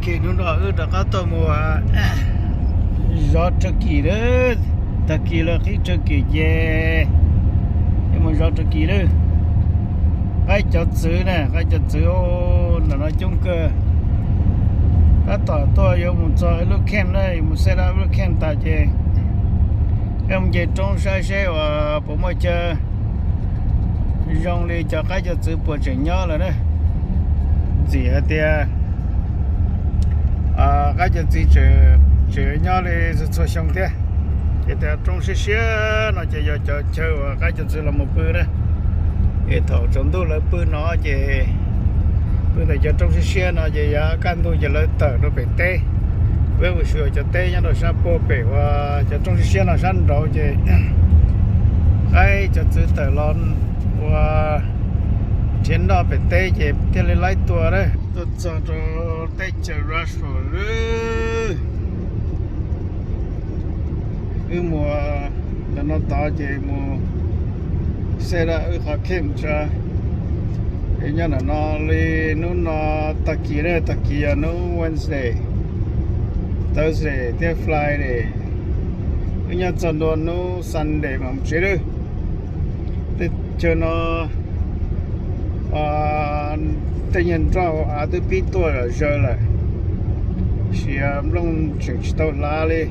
Hnub no wb rov qab tuaj mus zov Turkey lawm. Tag kis los qhib Turkey ces yuav mus zov Turkey lawm. Qaib cov txwv na, qaib cov txwv, ntawm no coob kawg. Tab tom tuaj yuav mus txog lub camp na, yuav mus set up lub camp tas ces mus nce roob saib seb uas puas muaj chaw zoo li cov qaib cov txwv puas tseem nyob lawm na. Txawm hais tias qaib cov txwv tseem nyob li txhua xyoo thiab, ces tej roob siab siab no ces yog cov chaw uas qaib cov txwv los mus pw na. Es thaum tsaus ntuj lawv pw no ces pw ntawm cov roob siab siab no ces yav kaj ntug ces lawv tawm rau pem teb. Peb ua si cov teb nyob rau sab puag pem uas cov roob siab siab no sab nraud ces qaib cov txwv tawm los ua nrhiav noj pem teb ces thiaj li laib tua na. Tuaj txog rau teb chaws Roswell lawm. Wb mus ntawm no tod ces mus set up wb qhov camp tso. Es nyob ntawm no li hnub no tag kis na, tag kis yog hnub Wednesday, Thursday thiab Friday. Wb nyob txog ntua hnub Sunday mam mus tsev lawm. Tej chaw no tej nyuag nroj hauv av twb pib tuaj zom zaws lawm, sis nplooj tseem tsis tau hlav li.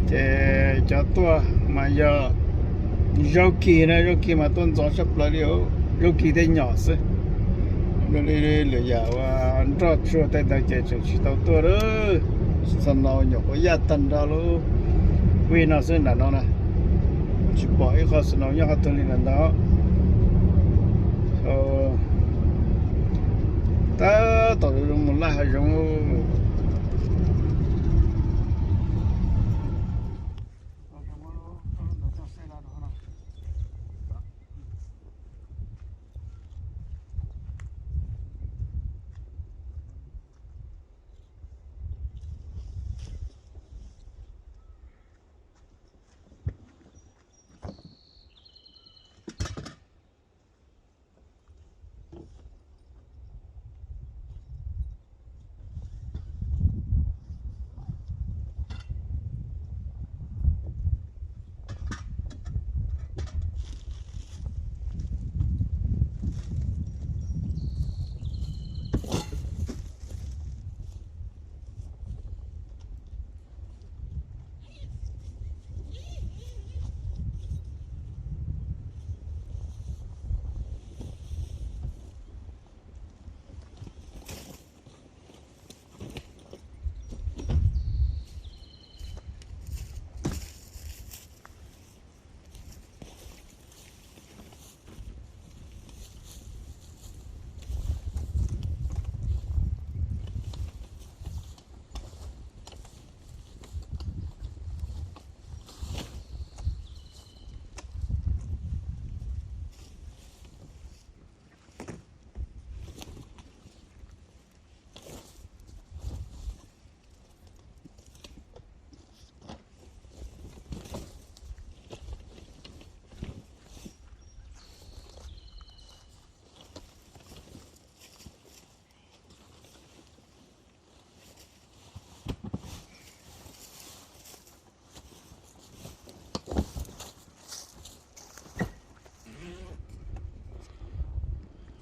Ces cov tuaj mas yog zaub kis na, zaub kis mas tuaj ntxov tshaj plaws li, zaub kis tej nyom xwb. Li lwm yam uas nroj tsuag tej ntawd ces tseem tsis tau tuaj lawm. Txog no nyuam qhuav yaj tag nrho lub vij no xwb nram no na. Tsis pom ib qho snow nyob qhov twg li ntawd. Tab tom zoo mus laj hav zoov.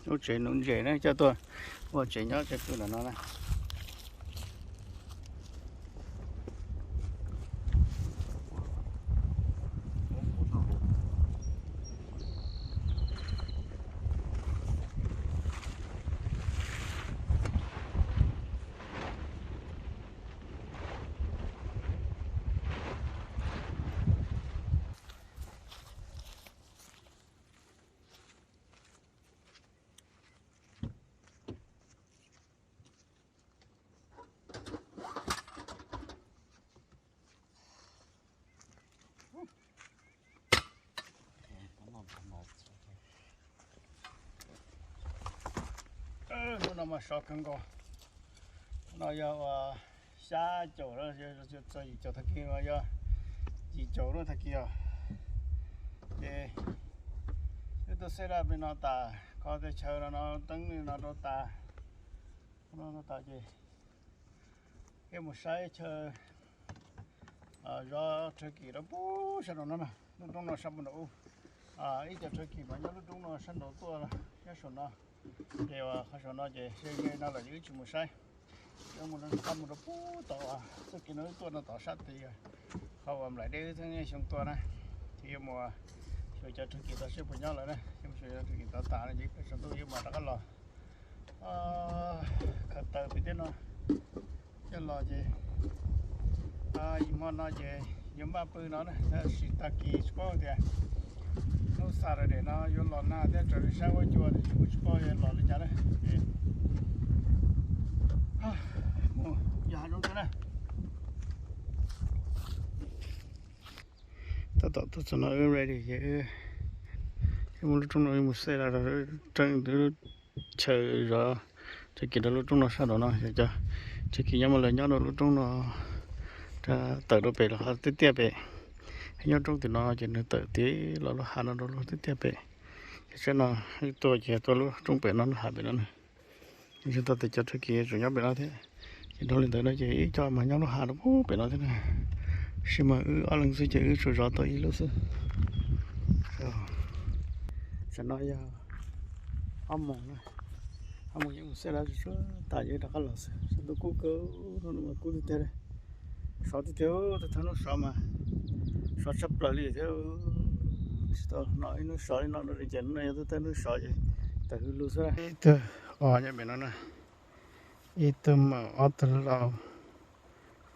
Lub tsev nuv ntses na, coj tuaj ua tsev nyob tsev pw ntawm no na. Hnub no mas sov kawg nkaus. Hnub no yog uas xya caum, txog yim caum tag kis mas yog yim caum lub tag kis os. Ces wb tuaj set up li no tas, kho tej chaw no no, teeb li no rau tas, no rau tas ces Peb mus saib chaw zov turkey rau pub sab nraum no na, lub roob no sab nraum ub. Ib co turkey mas nyob lub roob no sab nraum tuaj nyob saum no. Ces qhov saum no ces seb no lawm ces wb tsis mus saib. Wb mus rau pub tom txoj kev no wb tuaj no tom sab tid, qhov uas nplaim deb wb txheeb xyoo tuaj na. Ces yuav mus xyuas cov turkey tod seb puas nyob lawm na, yuav mus xyuas cov turkey tod tas no ces peb saum ntuj yuav mus rov qab los. Khaws taws pem tej no coj los ces hmo no ces yuav npaj pw no na, tab sis tag kis tsis paub tias hnub Saturday no yuav los nag thiab raws li saib huab cua ces kuj tsis paub yuav los li cas na. Mus yos hav zoov xwb na. Tab tom tuaj txog no wb ready ces wb mus lub roob no mus xej los rau chaw zov turkey rau lub roob no sab nraum no. Cov turkey nyob mas lawv nyob rau lub roob no, tawm rau pem los qhov tiaj tiaj pem. Nyob roob tim no ces nws tawm tiav los lub hav no rau lub tiaj tiaj pem. Ces tsheb no wb tuaj ces tuaj lub roob pem no lub hav pem no na. Tsis tau tias cov turkey tseem nyob pem no thiab. Ces dhau li ntawd no ces ib co mas nyob lub hav rau pem no thiab na. Sis mas wb ob leeg xwb ces wb tsuas zov tau ib lub xwb. Tam no yog ob moos na, ob moos yeej mus xwb lawm, tsuas tas ces rov qab los xwb. Sab ntuj kub kawg, hnub no mas kub tiag tiag li. Sov tiag tiag, thawj hnub sov mas sov tshaj plaws li thiab. Tsis tau hnov ib hnub sov li no li ces hnub no yog thawj hnub sov ces tawm hwj lug xwb. Ib tug os nyob pem no na, ib tug maum ob tug laus,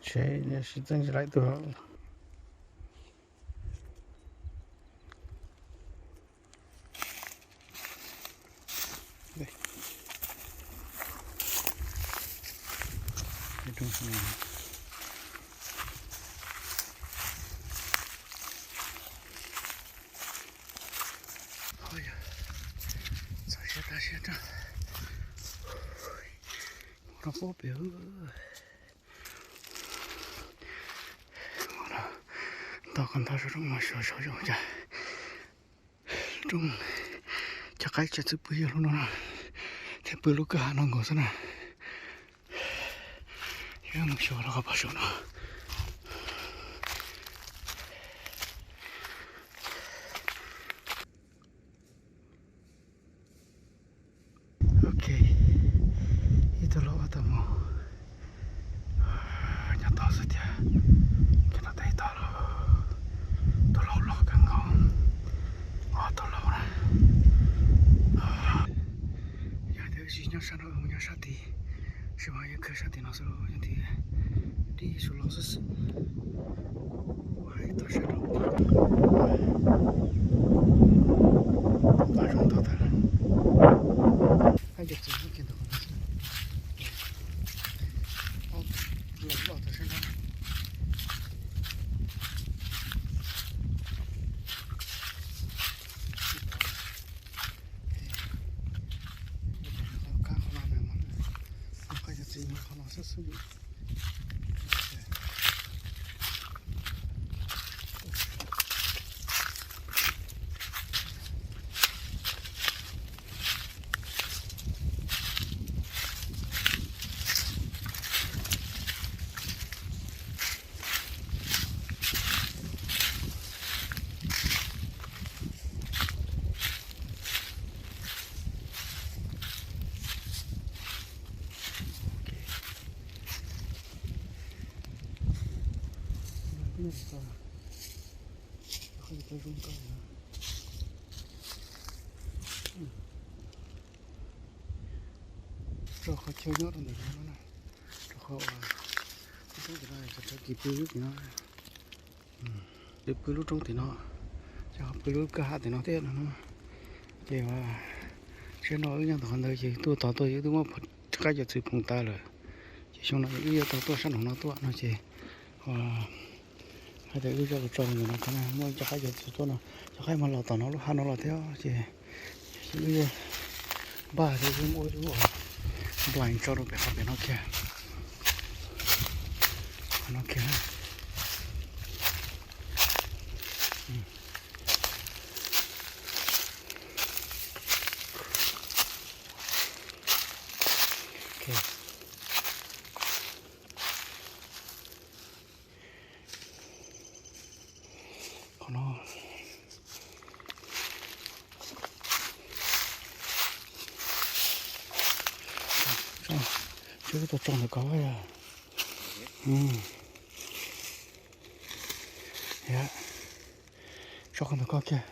tsev sib txeeb tsis laib tug. Txog siab tag siab rau, mus rau pem, mus rau ntog qhov ntog saum roob no xyuas saum zoo cas. Roob cov qaib cov txwv pw yog lub no no, thiab pw lub kwj ha no nkaus xwb na. Yog mus xyuas rau qhov pem saum no. Ok, ib tug laus ob tug maum nyob tod xwb tiag. Ces no tau ib tug laus, tus laus loj kawg nkaus, ob tug laus na. Yog tias wb tsis nyob sab no, wb mus nyob sab tid, tsis mas yeej khwv sab tim no xwb lauj, yog tias dib tsuas los xwb xwb. Ua ib tog sab nraud, pab zoo tau tag lawm. Ab, yog txiv muab kiag ntawm qhov no xwb. Ob tug laus loj tau sab nraud. Qhov kab qhov no, qhov no xwb xwb. Rau qhov chaw nyob rau ntawm no na, rau qhov uas lub roob tim no, cov turkey pw lub tim no, pw lub roob tim no, ces ho pw lub kwj ha tim no thiab no. Ces siab no wb nyob tau qhov ntawd ces tuaj tod tuaj ces wb twb muab qaib cov txwv phoom tas lawm. Ces xyoo no wb yuav tau tuaj sab nraum no tuaj no ces hais tias wb yuav los tso ntawm no thiab na, muaj cov qaib cov txwv tuaj no, cov qaib mas los tom no lub hav no los thiab ces wb yuav npaj thiab wb muab lub blind tso rau pem qhov pem no kiag, qhov no kiag. Tsuas tau tso ntawm ko yog. Tso qhov ntawm ko kiag.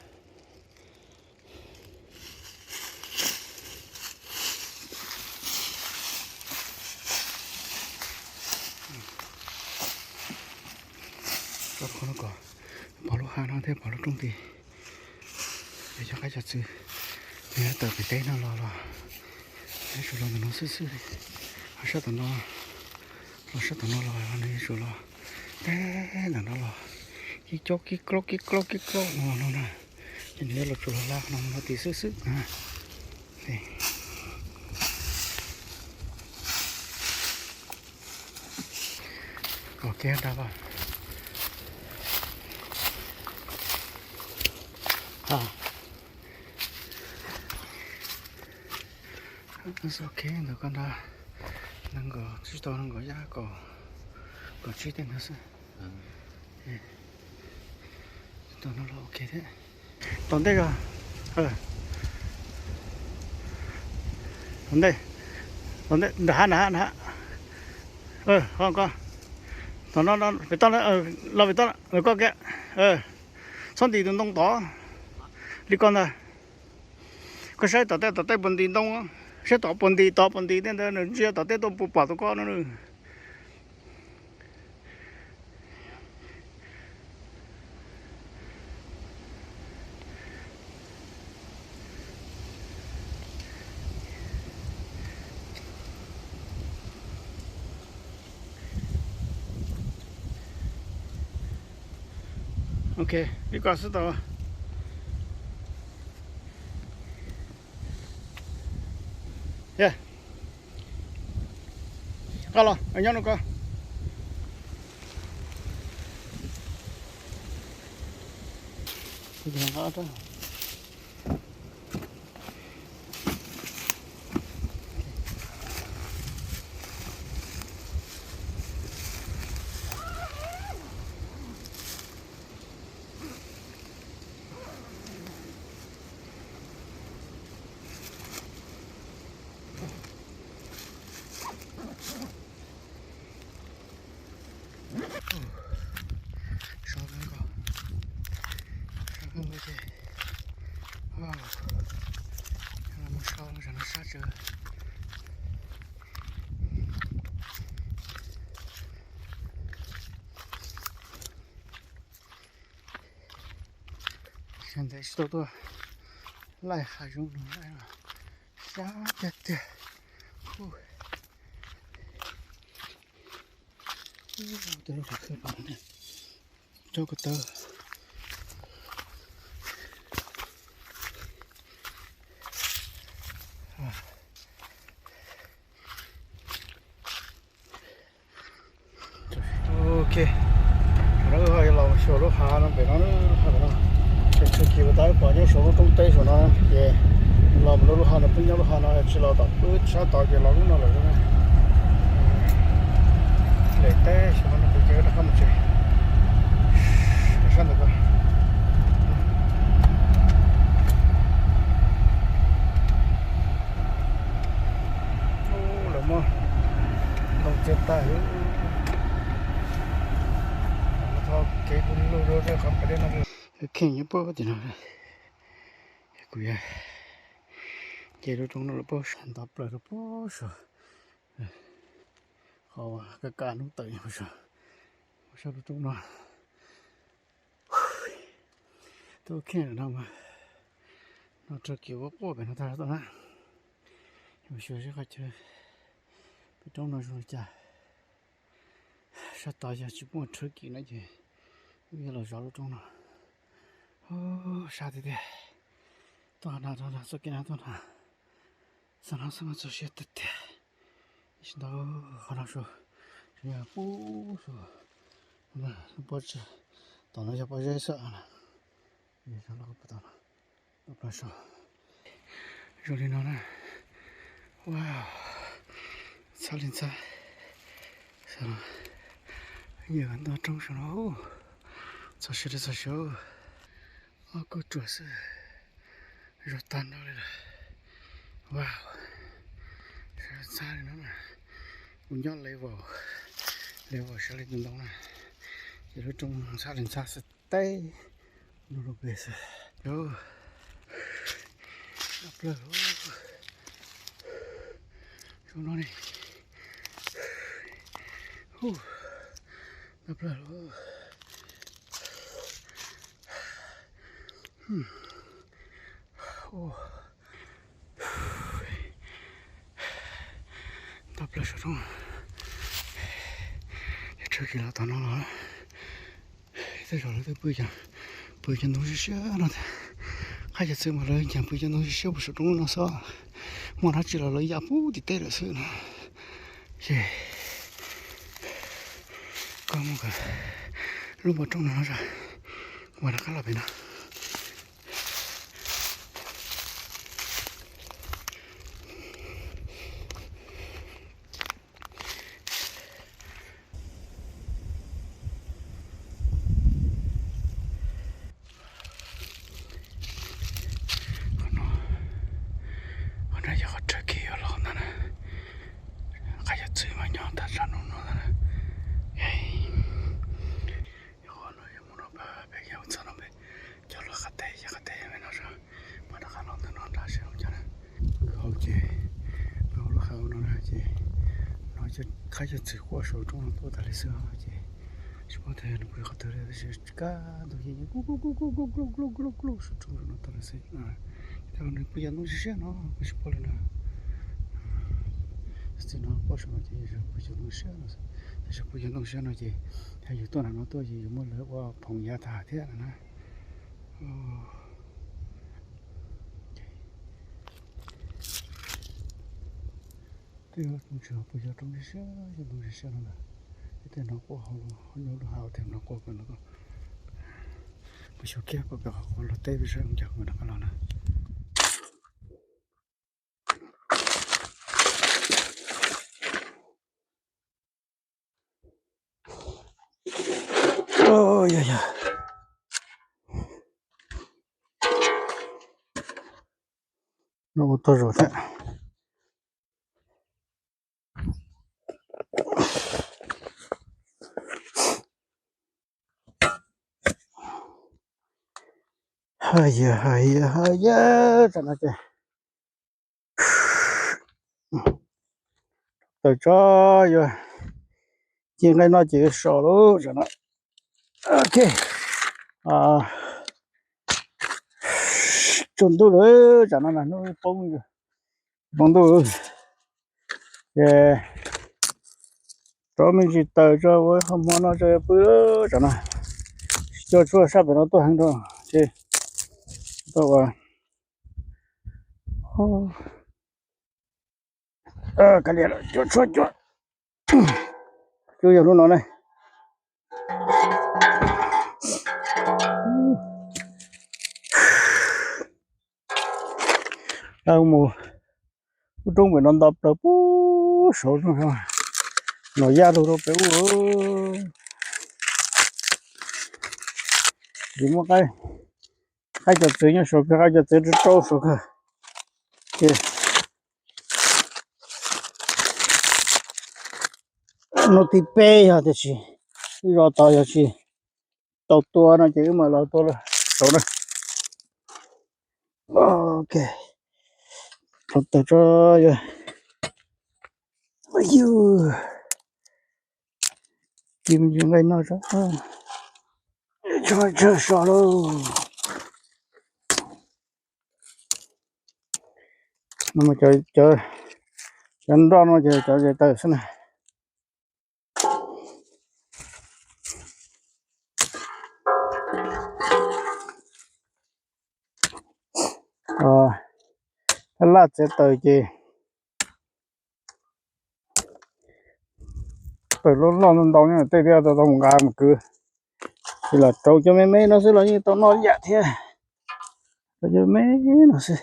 Tso qhov no kom pom lub hav no thiab pom lub roob tid. Yog cov qaib cov txwv nws tawm pem teb no los los, nws tsuas los ntawm no xwb xwb li. Ho sab tom no, los sab tom no los nws tsuas los teb ntawm no los kib caub kib caub kib caub kib caub no no na. Ces nws yuav los tsuas los hla no mus no tid xwb xwb na. Pom kev nrad pas. Ok, ntawm ko nrad nees nkaum tsib tau nees nkaum yam kaum, kaum tsib tej ntawd xwb. Tom no los ok thiab. Tom ntej ko. Tom ntej, tom ntej nram hav, nram hav, nram hav. Ho ko, tom no, pem toj, los pem toj, ko kiag. Txhob ntis tus ntoo tod li ko ntag. Koj saib tom tej, tom tej puas ntis ntoo, saib tom puas ntis, tod puas ntis tej ntawd, nws ntsia tom tej tuaj puas pom tau koj no. Ok, li ko xwb tau. Koj los nyob no koj. Sov kawg nkaus, sov kawg nkaus ces mus so sab no sab tsawv. Sawv ntxov tsis tau tuaj laij hav zoov no, sab tiag tiag. Cov lub hauv kawg no, cov ko taw. Ok, no wb ho yuav los xyuas lub hav no pem no, lub hav pem no. Ces tshwj kis puas tau wb pom nyob saum lub roob teb saum no ces los mus rau lub hav no, peb nyob lub hav no, tsis los tom wb sab tod ces los lub no lawm. Lem teb xyov no ces rov qab mus tsev. Sab ntawm ko. Lawv muab ntoo txiav tag. Tho kev kuv lug rau qhov pem dej no. Kheej nyob puag tim no. Kuv yog ces lub roob no lawm puag saum, ntov plaws rau puag saum. Qhov ka ka hnub tawm puag saum, puag saum lub roob no. Twb kheej lawm no mas, no rhawv kis ua quaj pem no tag tau na. Yus xyuas seb qhov chaw pem roob no zoo li cas. Sab tod yog tsis muaj rhawv kis no ces wb yuav los zov lub roob no. Sab tiag tiag. Tuaj no, txoj kev no tuaj no, xav no xav no txog siab tiag tiag. Ib tsis ntau, qhov no su, yog pub su, pob tsuas, tom no yog pob zeb xwb na. Yog zov los puag tom no, tom plaws su. Zoo li no na. Wow, ntxhab li ntxhab. Yog ntog roob saum no, txog siav li txog siav. Ob kauj ruam xwb, zoo tag nrho li lawm. Wow, sab Ntxhab li no na, kuv nyob level, level sawv li tus ntoo na, ces lub rooj ntxhab li ntxhab xwb teb no rau pem xwb. Tau plaws, zoo no ne, tau plaws. Tau plaws saum roob, tshwj kis los tom no los, tej zaum lawv twb pw cov ntoo siab siab no, qab cov txwv mas lawv ncaag pw cov ntoo siab siab puag saum roob no xwb, muaj dab tsi los lawv yam puag tim teb lawm xwb no. Ces koj mus kom lub npoo roob no no, kuv mam rov qab los pem no. Qhov no, qhov no yog qhov tshwj kis yuav los ntag na. Qab cov txwv mas nyob tag zog no no ntag na. Yog qhov no yog mus no pem, yog txog no pem, cog lub qab teb, yog qab teb me no, mam rov qab los ntawm no nrad seb zoo cas na. Kwv hauv ces, kwv hauv lub hauv no na ces, no qab cov txwv quaj saum roob no tuaj tas li xwb ces, tsis paub tias nws pw qhov twg li tab sis kaj ntug yeej kub kub kub kub kub kub kub kub saum roob no tas li xwb. Tab nws pw cov ntoo siab siab no kuv tsis paub li na. Txij no quaj saum no ces yog pw cov ntoo siab no, yog pw cov ntoo siab no ces, yog yus tuaj nram no tuaj ces yus muab lawv ua phoom yav tag thiab na. Tej tsoom tsev pw cov roob siab siab, cov ntoo siab siab no na. Tej no quaj hauv, nyob lub hauv tej no quaj pem no. Kuv xyuas kiag pem qhov qhov los teb peb saib zoo cas kuv rov qab los na. Yog yog, no ua tau zaum thiab. Hais yam hais yam hais yam, tam no ces tawm tso, yuav ci nqaij noj ces yuav so lawm tam no. Ok, tsaus ntuj lawm tam no, hnub poob, poob ntuj ces rov me ntsis taws tso ua qhov hmo no tso pw tam no. Cua tshuaj sab pem no tuaj heev rau ces tau ua kav liam cua tshuaj cua. Cua yog lub no ne. Mus lub roob pem no nto plaws puag saud no, yaj lug rau pem ub. Tsis muaj qaib, qaib cov txwv nyob saud kawg, qaib cov txwv rau rau saud kawg. Ces hnub thib peb yog tiam sis wb zov tod yog tsis tau tua no ces wb mam los tua saud na. Ok, rau taws tso, yuav yug ci me ntsis nqaij noj tso, tshuaj tshuaj so lauj. No mas cov, cov nroj no ces cov zes taws xwb na. Laj txiav taws ces taws loj loj ntau ntau nyob tej thiab tau tau mus nqa mus kwv. Ces los rau cov me me no xwb los yeej tau noj ib yam thiab. Rau cov me no xwb.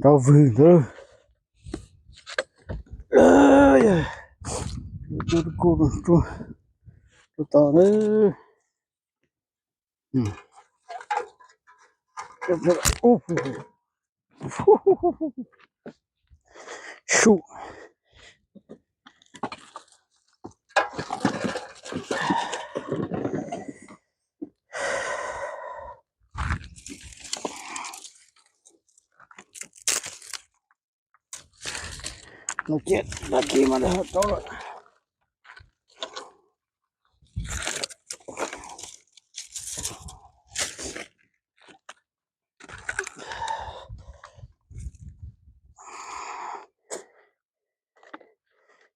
Nrov vwg ntawd. Rub, rub, rub, rub tau na. Sub. No ces tag kis mas rau lawm.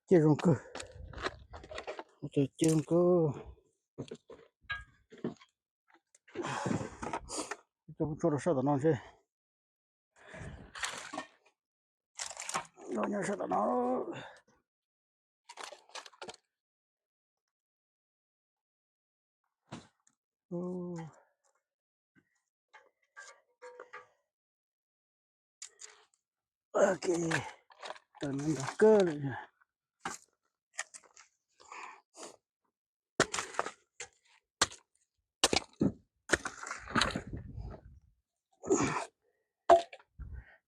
Ciaj zoo kawg. Ciaj zoo kawg. Coj pub tshuaj rau sab tom no seb. Los nyob sab tom no. Ok, tawm ntau kawg li.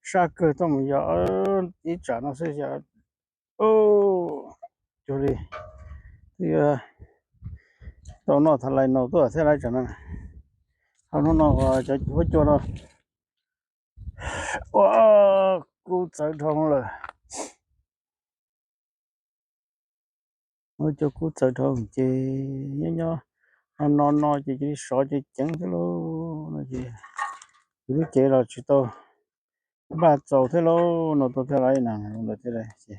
Sab kawg tuaj mus yog ib tsam no xwb xyov. Cuag li twb yuav tau noj thav lais no tuaj thiab lawm tsam no. Hauv hnub no cov huab cua no ua kub txawv dhau lawm. Huab cua kub txawv dhau ces nyob nyob no no no ces cia li sov ces ceev xwb lauj. No ces kuv lub cev los tsis tau npaj txaus thiab lauj, no tuaj thiab lawm na, ntawd thiab lawm ces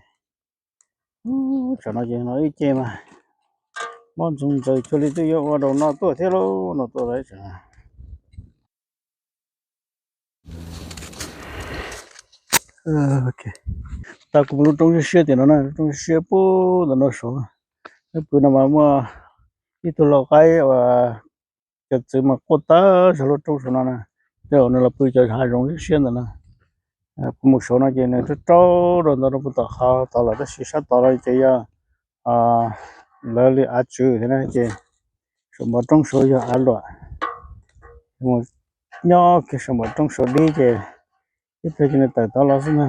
tsam no ces no ib ce mas mob ntxoov ntxaws cuag li twb yuav ua rau no tuaj thiab lauj, no tuaj lawm tsam. Tau kuv mus lub roob siab siab tim no na, lub roob siab puag ntawm no saud. Neb pw no mas muaj ib tug lau qaib uas cov txwv mas quaj tag zog lub roob saum no na. Tej zaum nws los pw cov hav zoov siab siab ntawm no. Kuv mus saud no ces nws rau rau rau ntawd rau puag tom qhov tod lawm tab sis sab tod no ces yog lawv li av tswv thiab na ces saum npoo roob saud yog av luam. Mus nyob kiag saum npoo roob saud dib ces ib pliag ces nws tawm tod los xwb na.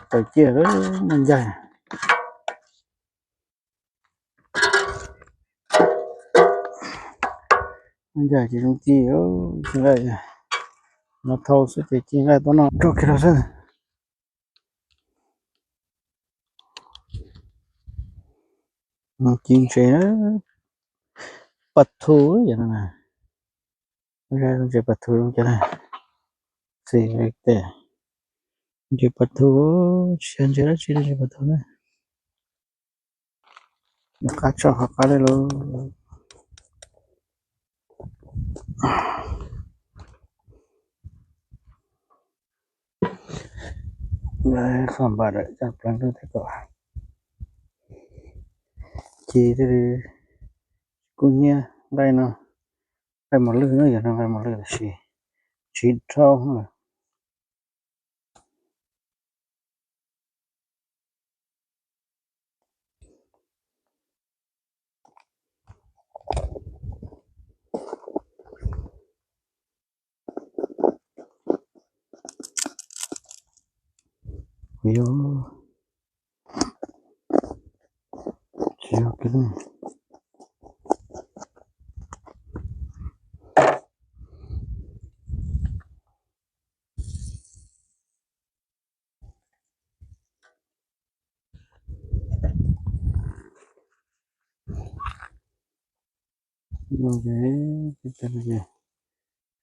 Tawm ciaj muaj ncaig. Muaj ncaig ces zoo ci, ci nqaij no thau xwb ces ci nqaij tuaj noj rau kiag rau xwb. Ci ntses pas thu yom no. Ntses pas thu zoo cas na. Xi tes ntses pas thu, tsis yog ntses dab tsi ntses pas thu na. Qab tso qhov qab li lauj. Lawv qhov npam lawm coj pleev lub thiab kom ci thiaj li kuj nyiab nqaij no. Nqaij mos lwj no yog nqaij mos lwj tab sis tsis dhau lawm.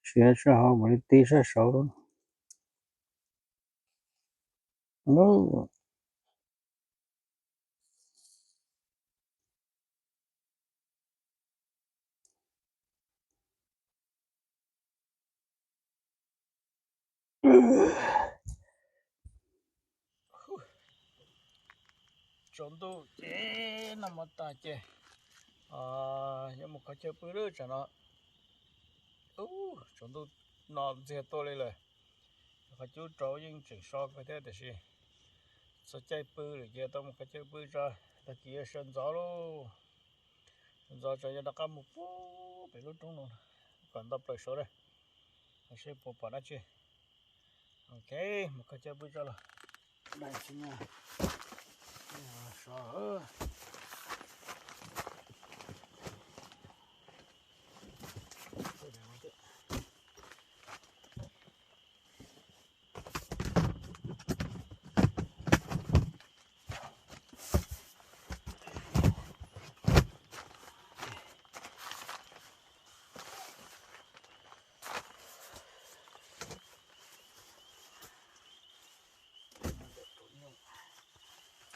Siav sab hauv mam li ti sab saud. Tsaus ntuj ces noj mov tas ces yuav mus kho chaw pw lawm tsam no. Ub, tsaus ntuj no ntxiag tuaj li lawm. Qhov cub rau yeej tseem so kawg thiab tiam sis txog caij pw lawm ces tau mus qhov chaw pw tso, tag kis yuav sawv ntxov lauj. Sawv ntxov tso yuav rov qab mus puag pem lub roob no kom nto plaws saud na, seb puas pom dab tsi. Ok, mus qhov chaw pw tso los. Dai tsis nyaj, so.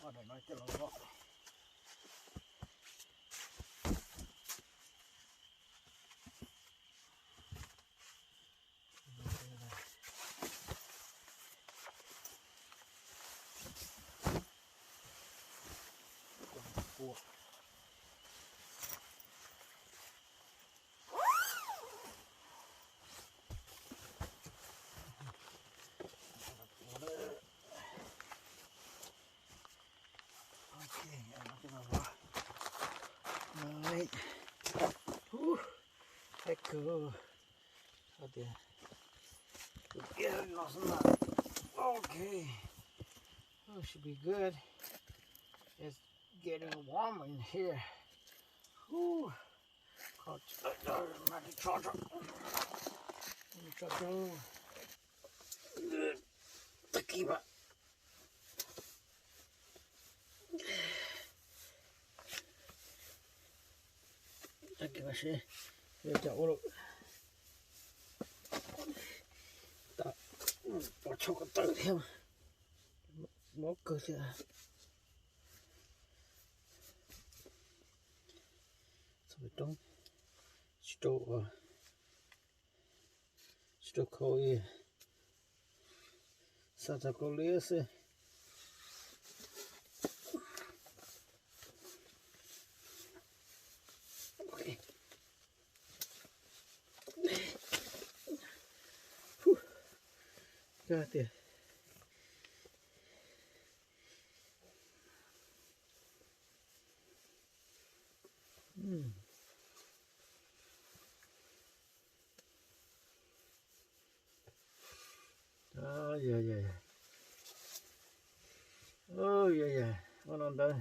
Ok, no ces no los. Nice. Ub, thaij kawg. Hais tias tus kiab no xwb na. Ok. Oh, should be good. It's getting warm in here. Whew. Kho tsis tawm, mam li tso tso. Tso tso. Tag kis mas. Tag kis mas seb yuav cas ua lawm. Pom tshaj ko taw thiab, mob kawg thiab. Txog pem roob, tsis rau, tsis rau khau li, xa tau kau liab xwb. Kab tias. Yog yog yog. Yog yog, ua no ntawd.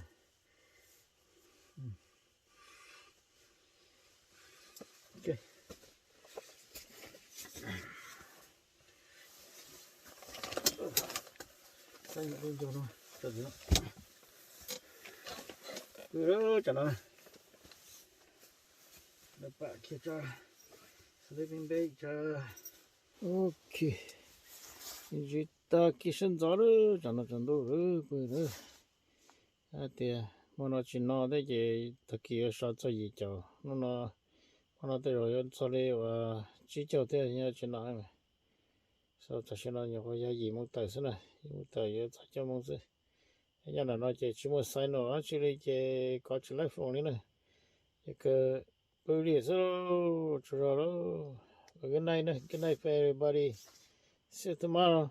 Pw lawm tsam no. Lawv pam kiag tso, sleeping bag tso. Ok, tsis tag kis sawv ntxov lawm, tsam no tsaus ntuj lawm pw lawm. Hais tias hmo no tsis no thiab ces tag kis yuav so txog yim caum. Hnub no, hmo no tej zaum yuav txog li uas tsib caug thiab, yog tsis no. So tam sim no nyuam qhuav yog yim moo tawm xwb na, yim moo tawm yuav txog cuaj moo xwb. Nyob ntawm no ces tsis muaj signal dab tsi li ces kov tsis laib phone li na. Ces kawg pw li xwb lauj, tsaug zog lauj. Good night na, good night for everybody. See you tomorrow.